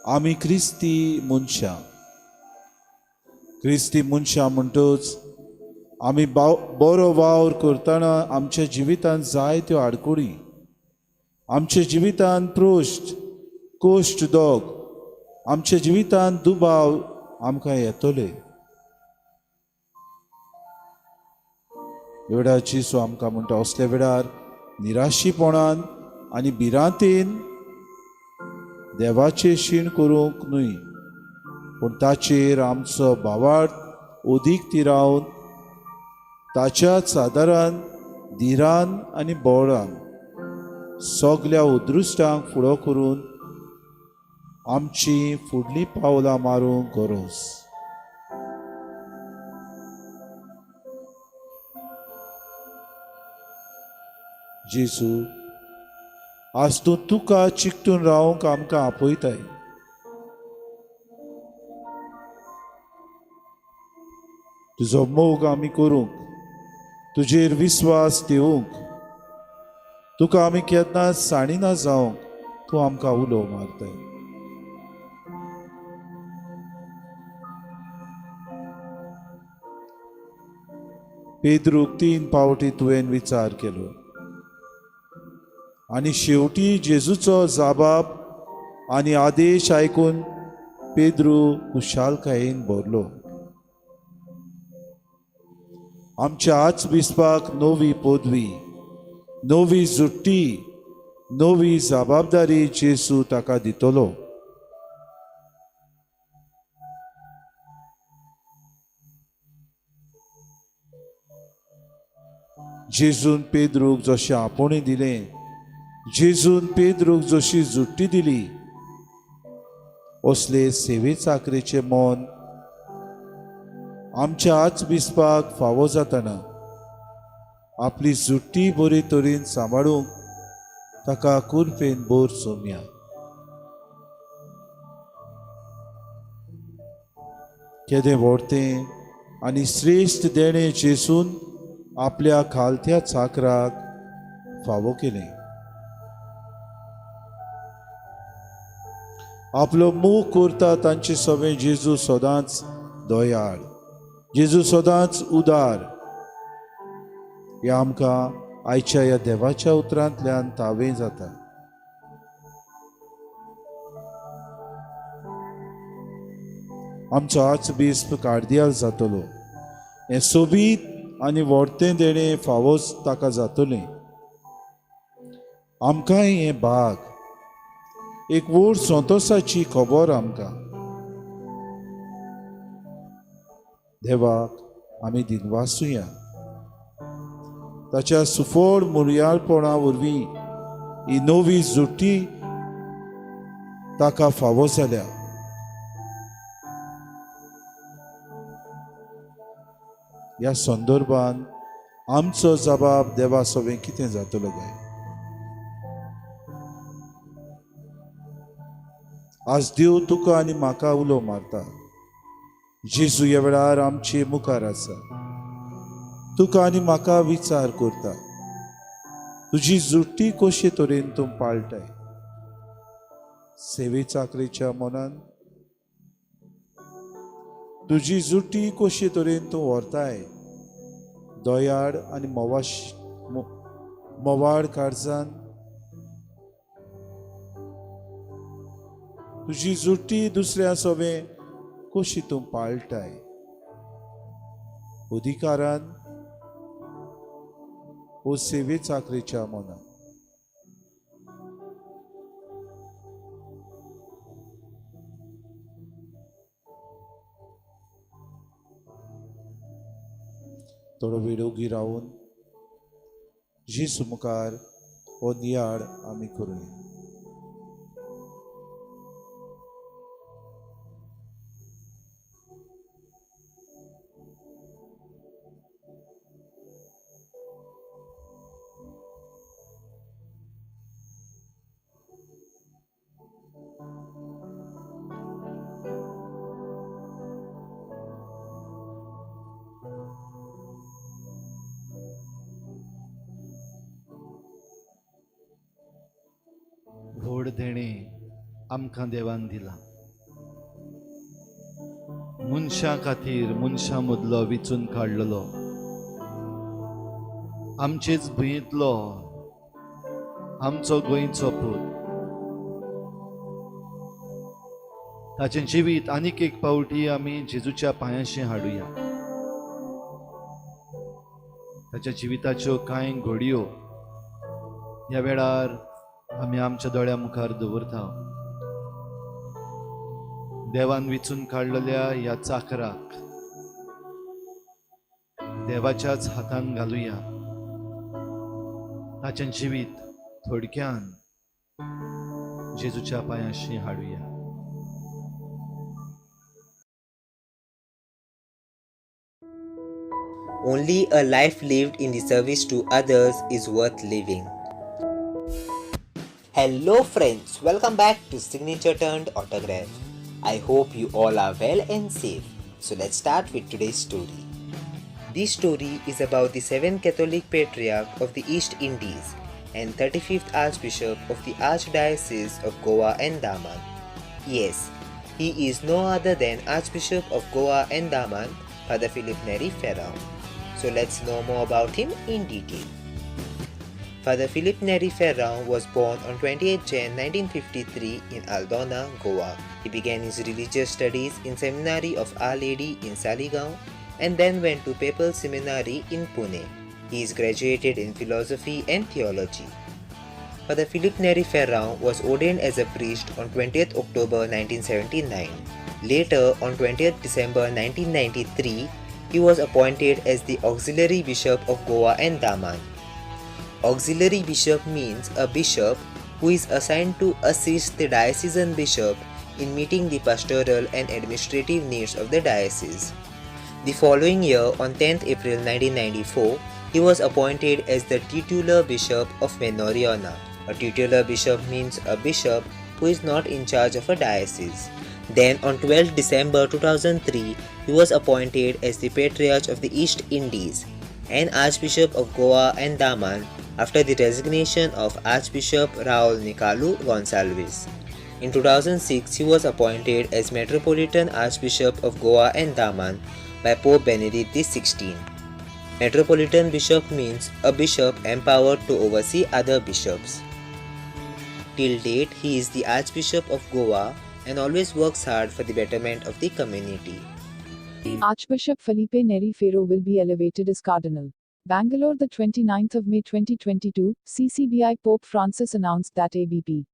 आमी क्रिस्ती मनशां, क्रिस्ती मनशां म्हणटच आमी बरो वावर करतना आमच्या जिवितांत जायत्यो आडकुडी, आमच्या जिवितांत प्रोश्ट कोश्ट दोग, आमच्या जिवितांत दुबाव आमकां येतले. वेळार जेजू आमकां म्हणटा असल्या वेळार निराशीपणान आनी भिरांतेन देवाचें शीण करूंक न्हय, पूण ताचेर आमचो भावार्थ अदीक तिरावन ताच्याच आदारान धिरान आनी बोळान सगल्या उदृश्टांक फुडो करून आमची फुडलीं पावलां मारूंक गरज. जेजू आज तूं तुका चिकटून रावंक आमकां आपयताय. तुजो मोग आमी करूंक, तुजेर विस्वास दिवंक, तुका आमी केन्ना साणिना जावंक तूं आमकां उलो मारताय. पेद्रूक 3 पावटी तुवें विचार केलो आनी शेवटी जेजूचो जाबाब आनी आदेश आयकून पेद्रू खुशालकायेन भरलो. आमच्या आर्चबिस्पाक नवी पदवी, नवी जुट्टी, नवी जबाबदारी जेजू ताका दितलो. जेजून पेद्रूक जशें आपोवणें दिलें, जेजून पेद्रूक जशी जुट्टी दिली, असले सेवे चाकरेचें मन आमच्या आर्चबिस्पाक फावो जातना आपली जुट्टी बरे तरेन सांबाळूंक ताका कुरपेन बोर सोमया. केदें व्हडतें आनी श्रेश्ठ देणें जेजून आपल्या खालत्या चाकराक फावो केलें. आपलो मोग करता तांचे सवें जेजू सदांच दयाळ, जेजू सदांच उदार. ह्या आमकां आयच्या ह्या देवाच्या उतरांतल्यान तावें जाता. आमचो आर्चबिस्प कार्दियाल जातलो, हें सोबीत आनी व्हडतें देणें फावोच ताका जातलें. आमकांय हें भाग एक व्हड संतोसाची खबर आमकां. देवाक आमी दिनवासुया. ताच्या सुफळ मुरयाळपणा वरवीं ही नवी जुटी ताका फावो जाल्या. ह्या संदर्भान आमचो जबाब देवा सवें कितें जातलो काय? आज देव तुका आनी म्हाका उलो मारता. जेजू ह्या वेळार आमचे मुखार आसा. तुका आनी म्हाका विचार करता, तुजी जुटी कशे तरेन तूं पाळटाय? सेवे चाकरेच्या मनान तुजी जुटी कशे तरेन तूं व्हरताय? दयाळ आनी मोवाळ काळजान तुजी जुटी दुसऱ्या सवें कशी तूं पाळटाय? अधिकारान ओ सेवे चाकरेच्या मनान. थोडो वेळ ओगी रावन जेजू मुखार हो नियाळ आमी करुया. व्हड देणें आमकां देवान दिलां. मनशां खातीर मनशां मदलो विचून काडलेलो, आमचेच भुंयेंतलो आमचो गोंयचो पूत. ताचें जिवीत आनीक एक पावटी आमी जेजूच्या पांयांशी हाडुया. ताच्या जिविताच्यो कांय घडयो ह्या वेळार आमी आमच्या दोळ्या मुखार दवरता. देवान विचून काडलेल्या ह्या चाकराक देवाच्याच हातान घालुया. ताचें जिवीत थोडक्यान जेजूच्या पांयांशी हाडुया. Only a life lived in the service to others is worth living. Hello friends, welcome back to Signature Turned Autograph. I hope you all are well and safe. So let's start with today's story. This story is about the 7th Catholic Patriarch of the East Indies and 35th Archbishop of the Archdiocese of Goa and Daman. Yes, he is no other than Archbishop of Goa and Daman, Father Philip Neri Ferrao. So let's know more about him in detail. Father Filipe Neri Ferrao was born on 28 Jan 1953 in Aldona, Goa. He began his religious studies in Seminary of Our Lady in Saligao and then went to Papal Seminary in Pune. He is graduated in philosophy and theology. Father Filipe Neri Ferrao was ordained as a priest on 20th October 1979. Later, on 20th December 1993, he was appointed as the Auxiliary Bishop of Goa and Daman. Auxiliary Bishop means a bishop who is assigned to assist the diocesan bishop in meeting the pastoral and administrative needs of the diocese. The following year, on 10th April 1994, he was appointed as the titular bishop of Minoriana. A titular bishop means a bishop who is not in charge of a diocese. Then on 12 December 2003, he was appointed as the Patriarch of the East Indies and Archbishop of Goa and Daman after the resignation of Archbishop Raul Nicalu Gonsalves. In 2006, he was appointed as Metropolitan Archbishop of Goa and Daman by Pope Benedict XVI. Metropolitan Bishop means a bishop empowered to oversee other bishops. Till date, he is the Archbishop of Goa and always works hard for the betterment of the community. Archbishop Filipe Neri Ferrao will be elevated as Cardinal. Bangalore, the 29th of May 2022, CCBI Pope Francis announced that ABP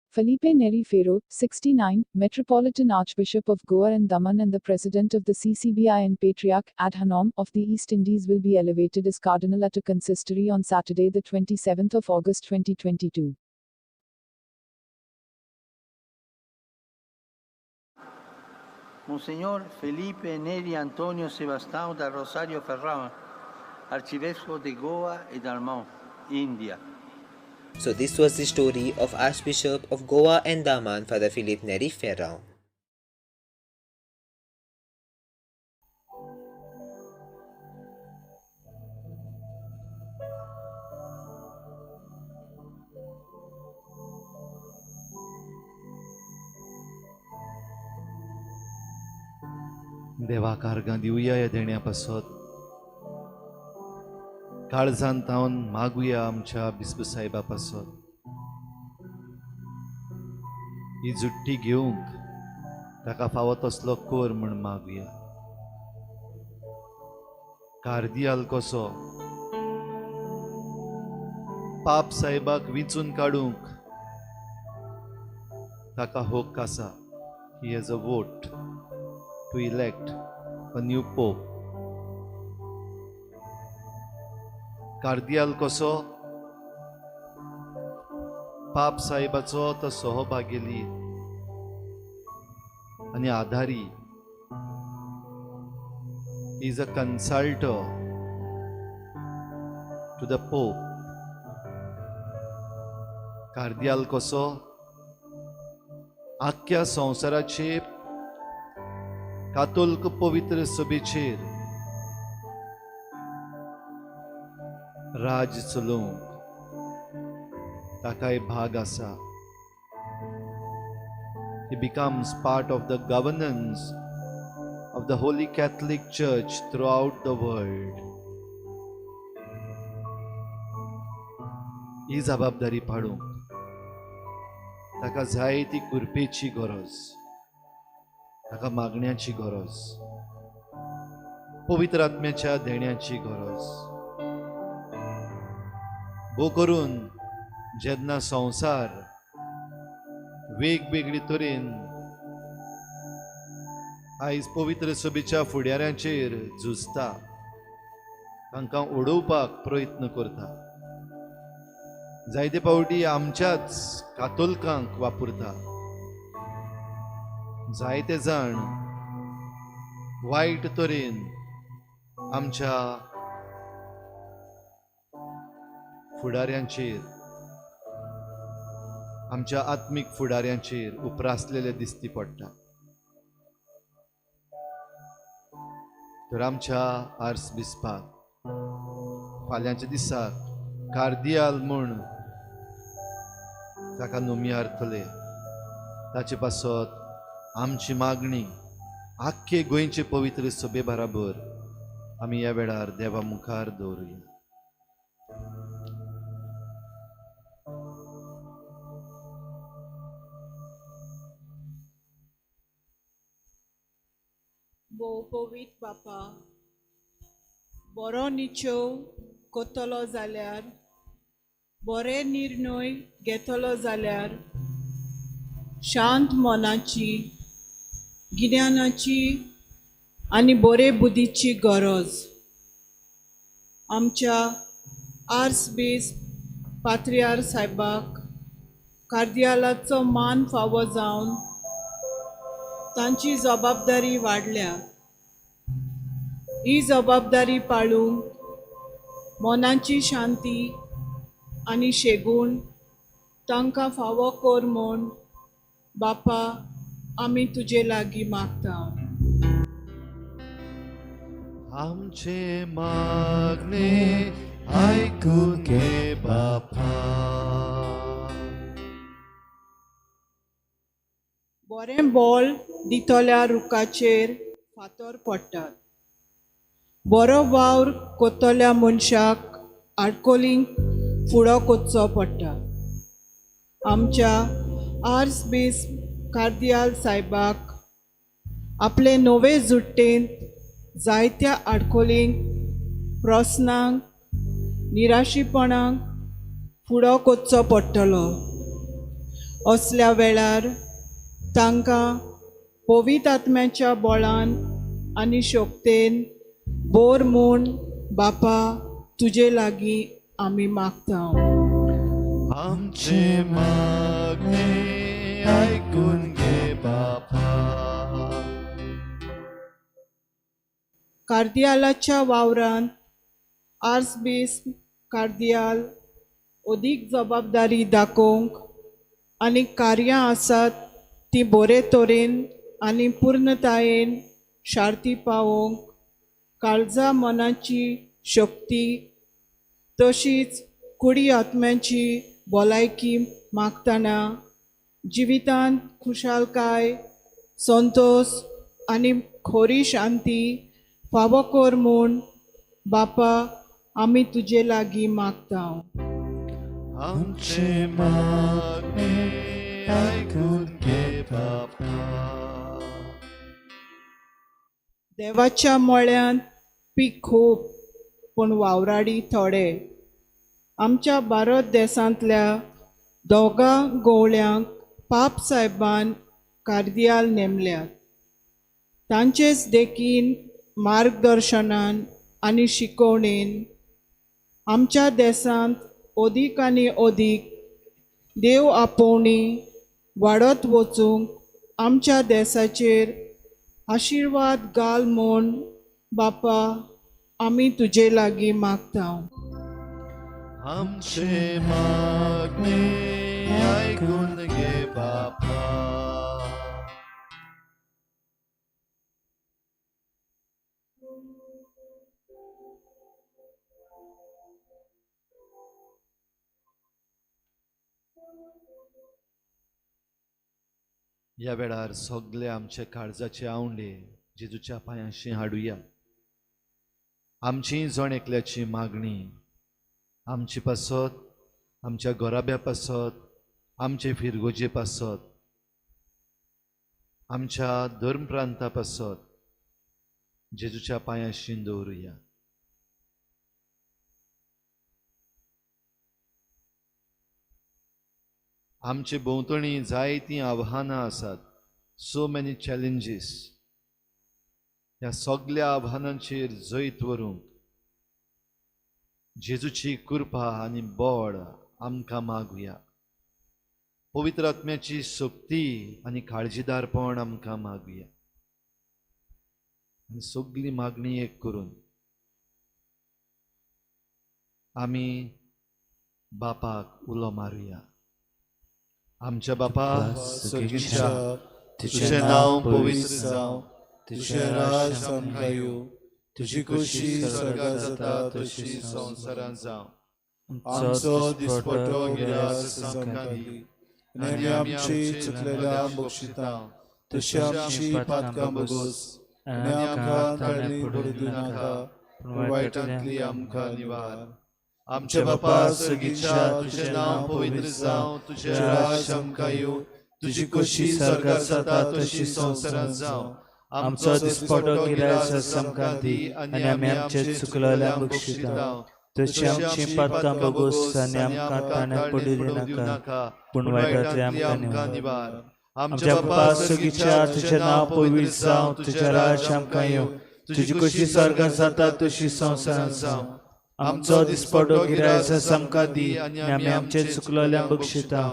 Filipe Neri Ferrao, 69, Metropolitan Archbishop of Goa and Daman and the President of the CCBI and Patriarch ad Honorem of the East Indies will be elevated as Cardinal at a consistory on Saturday, the 27th of August 2022. Monsignor Felipe Neri Antonio Sebastião da Rosario Ferrao, Arcivescovo de Goa e Daman, India. So this was the story of Archbishop of Goa and Daman, Father Filipe Neri Ferrao. देवाक आर्गां दिवया ह्या देण्या पासत काळजान तावन मागुया आमच्या बिस्प साहेबा पासत ही जुट्टी घेवंक ताका फावो तसलो कोर म्हूण मागुया. कार्दियाल कसो पाप साहेबाक विंचून काडूंक ताका हक्क आसा. He has a vote to elect a new pope. कार्दियाल कसो पाप साहेबाचो तो सहभागेली आनी आधारी. Is a consultor to the pope. कार्दियाल कसो आख्ख्या संवसाराचेर कातोल्क पवित्र सभेचेर राज चलोवंक ताकाय भाग आसा. He becomes part of the governance of the Holy Catholic Church throughout the world. ही जबाबदारी पाडूंक ताका जाय ती कृपेची गरज, ताका मागण्याची गरज, पवित्र आत्म्याच्या देण्याची गरज. भो करून जेन्ना संवसार वेगवेगळे तरेन आयज पवित्र सभेच्या फुडाऱ्यांचेर झुजता, तांकां उडोवपाक प्रयत्न करता, जायते फावटी आमच्याच कातोलकांक वापरता, जायते जाण वायट तरेन आमच्या फुडाऱ्यांचेर, आमच्या आत्मीक फुडाऱ्यांचेर उप्रासलेले दिसती पडटा. तर आमच्या आर्स बिस्पाक फाल्यांच्या दिसाक कार्दियाल म्हूण ताका नोमियारतले, ताचे पासत आमची मागणी आख्खे गोंयचे पवित्र सभे बराबर आमी ह्या वेळार देवा मुखार दवरुया. भोव बापा, बरो निचेव कोत्तलो जाल्यार, बरे निर्णय घेतलो जाल्यार शांत मनाची, गिन्यानाची आनी बरे बुद्धीची गरज. आमच्या आर्स बीस पात्रियार साहेबाक कार्दियालाचो मान फावो जावन तांची जबाबदारी वाडल्या. ही जबाबदारी पाळूंक मनाची शांती आनी शेगूण तांकां फावो कर म्हूण बापा आमी तुजे लागीं मागता. आमचे मागणे आयकून घे बापा. बरें बोल दितल्या रुखाचेर फातर पडटात. बरो वावर कोत्तल्या मनशाक आडकोलींक फुडो कोच्चो पडटा. आमच्या आर्स बीस कार्दियाल साहेबाक आपले नवे जुट्टेंत जायत्या आडकोलींक, प्रस्नांक, निराशीपणाक फुडो कोच्चो पडटलो. असल्या वेळार तांकां पवित्र आत्म्याच्या बळान आनी शक्तेन बोर म्हूण बापा तुजे लागीं आमी मागता. आमचे मागणे आयकून घे बापा. कार्दियालाच्या वावरांत आर्स बीस कार्दियाल अदीक जबाबदारी दाखोवंक आनी कार्यां आसात ती बरे तरेन आनी पूर्णतायेन शार्ती पावोवंक काळजा मनाची शक्ती तशीच कुडी आत्म्याची भलायकी मागतना जिवितांत खुशालकाय, संतोश आनी खोरी शांती फावो कर म्हूण बापा आमी तुजे लागीं मागता. आमचे मागणे आयकून घे बापा. देवाच्या मळ्यांत पीक खूब पूण वावराडी थोडे. आमच्या भारत देशांतल्या दोगां गोवळ्यांक पाप साहेबान कार्दियाल नेमल्यात. तांचेच देखीन मार्गदर्शनान आनी शिकोवणेन आमच्या देशांत अदीक आनी अदीक देव आपोवणी वाडत वचूंक आमच्या देशाचेर आशिर्वाद घाल म्हूण बापा आमी तुजे लागीं मागता. आमचे मागणे आयकून घे बापा. ह्या वेळार सगळे आमचे काळजाचे आवंडे जेजूच्या पांयांशी हाडुया. आमची जण एकल्याची मागणी आमचे पासत, आमच्या घराब्या पासत, आमचे फिरगोजे पासत, आमच्या धर्म प्रांता पासत जेजूच्या पांयांशी दवरुया. आमचे भोंवतणी जायतीं आव्हानां आसात, सो मेनी चॅलेंजीस. ह्या सगल्या आव्हानांचेर जैत व्हरूंक जेजूची कृपा आनी बळ आमकां मागुया. पवित्र आत्म्याची शक्ती आनी काळजीदारपण आमकां मागुया. आनी सगली मागणी एक करून आमी बापाक उलो मारुया. आमच्या बापा सर्गीच्या, तुझें नांव पवित्र जावं, तुझें राज आमकां येवं, तुजी खोशी स्वर्गात जाता तशी संवसारांत जावं. आमचो दिसपटो गिरास आमकां दी आनी आमी आमची चुकलेल्या बक्षिता तशी आमची पातकां बगोस आनी आमकां ताळणी पडूं दिनाका, पूण वायटांतली आमकां निवार. आमच्या बापा सर्गीच्या, तुझें नांव पवित्र जावं, तुझें राज आमकां येवं, तुजी खोशी स्वर्गात जाता तशी संवसारांत जावं. आमचो दिसपटो गिरास आमकां दी आनी आमी आमचे चुकलेल्यांक बक्षिता तशी आमची पातकां भोगोस आनी आमकां ताण्याक पडूं दिनाका पूण वायटांतले आमकां निवार. आमच्या बापा सर्गीच्या तुजें नांव पवित्र जावं, तुजें राज्य आमकां येवं, तुजी कशी स्वर्गांत जाता तशी संवसारांत जावं. आमचो दिसपटो गिरास आमकां दी आनी आमी आमचे चुकलेल्यांक बक्षिता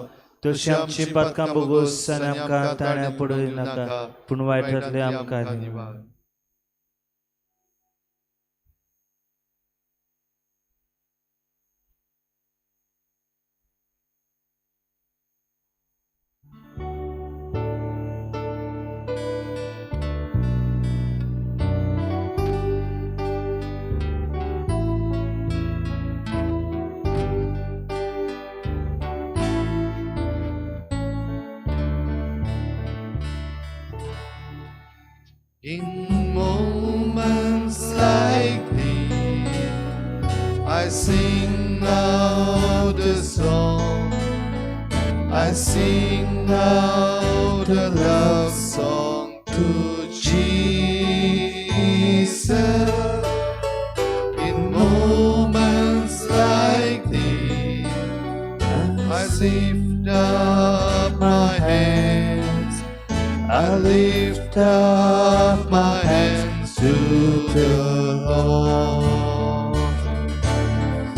तशी आमची पातकां भोगोस आनी आमकां ताण्याक पडूं दिनाका पूण वायटांतले आमकां निवार. In moments like these, I sing out a song. I sing out a love song to Jesus. In moments like these, I lift up my hands. I lift up my hands to the Lord,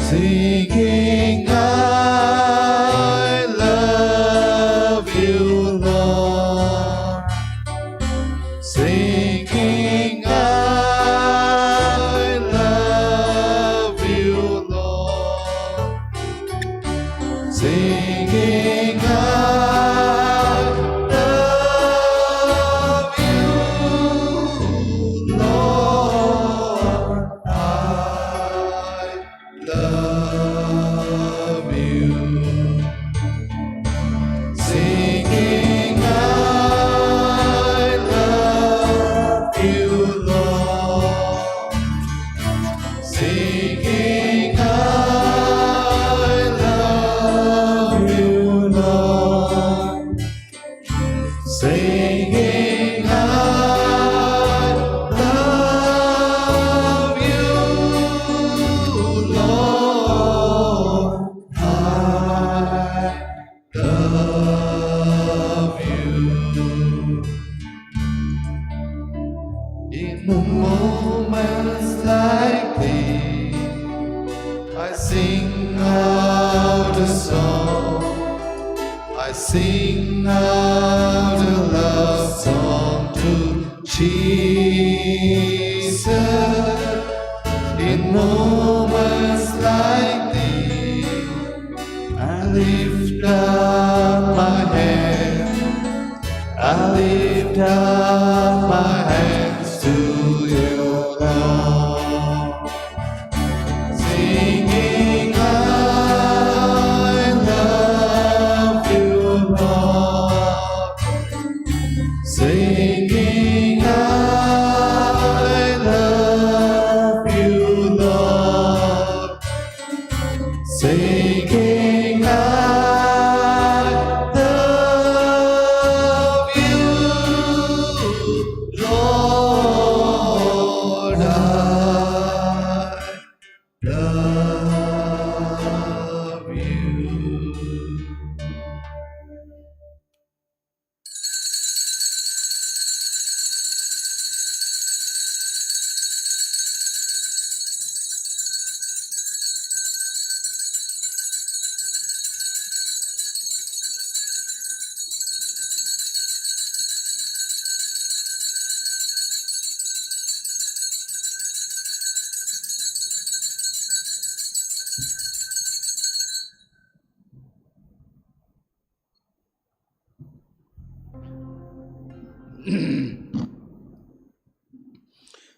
singing, I love you, Lord. Singing, I love you, Lord. Singing, I love you, Lord. I love you. Singing, I love you, Lord. Singing, I love you, Lord. Singing, I love you, Lord. I love you. In moments like these, I sing out a song. I sing out a love song to Jesus. In moments like these, I lift up my hands. I lift up my hands to you, Lord. Singing, I love you, Lord. Singing, I love you, Lord. Singing, I love you, Lord. I love you.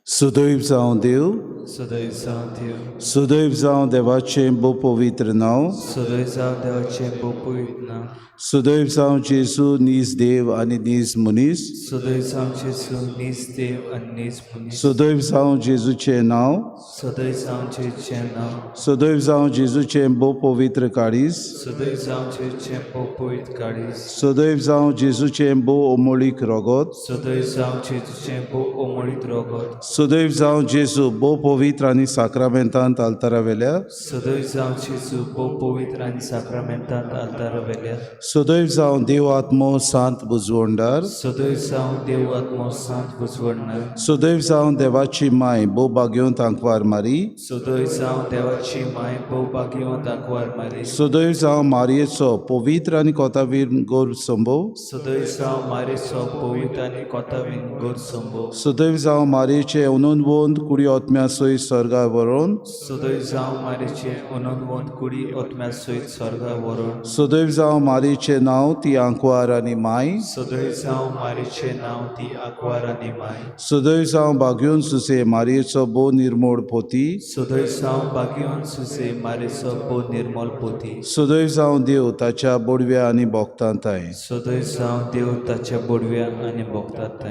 सुदैव जावं देव. सदैव जावं देव. सुदैव जावं देवाचें भोव पवित्र नांव. सदैव जावं देवाचें भोव पवित्र नांव. सुदैव जावं जेजू नीज देव आनी नीज मनीस. सदैव जावं जेजू नीज देव आनी नीज मनीस. सुदैव जावं जेजूचें नांव. सदैव जावं जेजूचें नांव. सुदैव जावं जेजूचें भोव पवित्र काळीज. सदैव जावं जेजूचें भोव पवित्र काळीज. सुदैव जावं जेजूचें भोव अमोळीक रगत. सदैव जावं जेजूचें भोव अमोळीक रगत. सुदैव जावं जेजू भोव पवित्र आनी साक्रामेंतांत आल्तारा वेल्या. सदैव जावं जेजू भोव पवित्र आनी साक्रामेंतांत आल्तारा वेल्या. सुदैव जावं देव आत्मो सांत बुजवंडार. सदैव जावं देव आत्मो सांत बुजवडणार. सुदैव जावं देवाची माय भोव भाग्यवंत आंकवार मारी. सदैव जावं देवाची माय भोव भाग्यवंत आंकवार मारी. सुदैव जावं मारयेचो पवित्र आनी कोतावीर गोर संभव. सदैव जावं मारेचो पवित्र आनी कोतावीन गोर संभव. सुदैव जावं मारयेचे अनंतवंत कुडी आत्म्या सयत स्वर्गार व्हरोन. सदैव जावं मारेचे अनंतवंत कुडी आत्म्या सयत स्वर्गा व्हरोन. सुदैव जावं मारयेचें नांव ती आंकवार आनी माय. सदैव जावं मारेचें नांव ती आंकवार आनी माय. सुदैव जावं भाग्योन सुसे मारयेचो भोव निर्मोळ पोती. सदैव जावं भाग्यवंत सुसे मारेचो भोव निर्मल पोती. सुदैव जावं देव ताच्या बोडव्या आनी भोगतांताय. सदैव जावं देव ताच्या बोडव्या आनी भोगतात.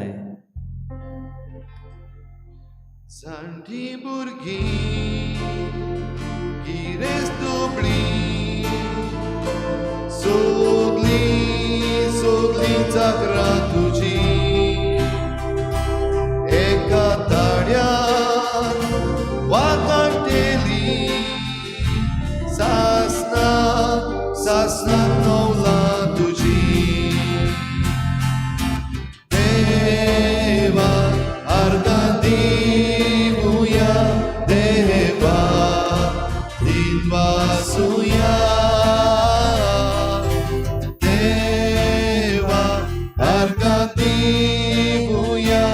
जाणटी भुरगीं गिरेस्त दुबळीं सोगलीं सोगलीं चाकरां तुजी एका ताड्यार वाकांटेली सासना सासना नवलां तुजी. देवा आर्गां दिवया, देवा दिनवासुया. देवा आर्गां दिवया,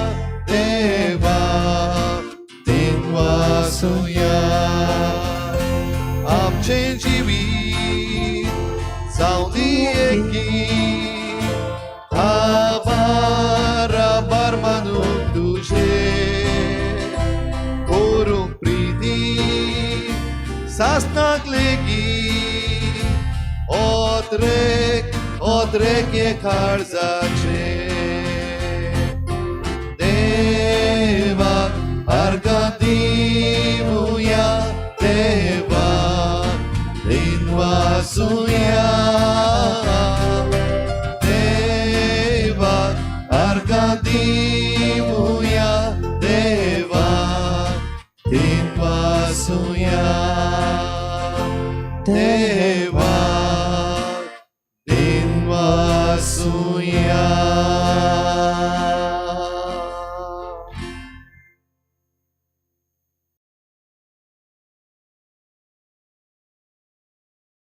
देवा दिनवासुया. आमचें जिवीत जावंदी एकी, आभार आभार मानूंक तुजें, करूंक प्रिती सासनाक लेगीत, ओतरेक ओतरेक हे काळजाचें. देवा आर्गां दिवया, देवा दिनवासुया. देवा आर्गां दिवया, देवा दिनवासुया.